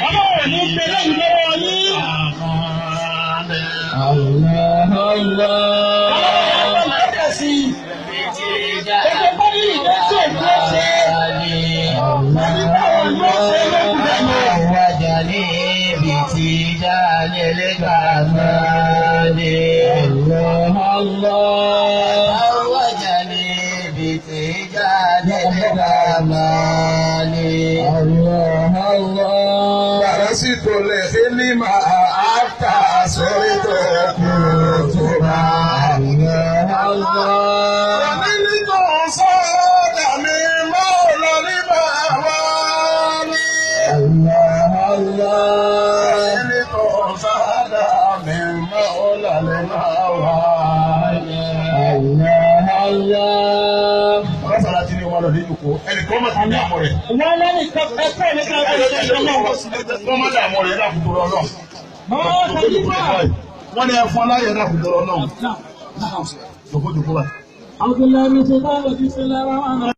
Ọlọ́run ní pẹ̀lẹ́ ìlọ́wọ́ yín. Ọlọ́run lọ́kẹ̀ sí i. Gbogbo bọ́dí ìdẹ́ tí òkú ó ṣe. Àbí báwo ló ṣe lókun dànù. Ẹnìkan má ti dààmú rẹ̀. Wọ́n lẹ́nìkan ẹ̀kọ́ ní ká bẹ̀rẹ̀ ṣe náà. Wọ́n má dààmú rẹ̀ ẹ̀dá kúndùrọ̀ ọlọ́run. Mọ́ Khalifa. Wọ́n ní ẹ̀fọn aláyẹ̀ ẹ̀dá kúndùrọ̀ ọlọ́run. Jòkó jòkó báyìí. Abdullahi bin Sultan, Bismillahir Rahmanir Rahim.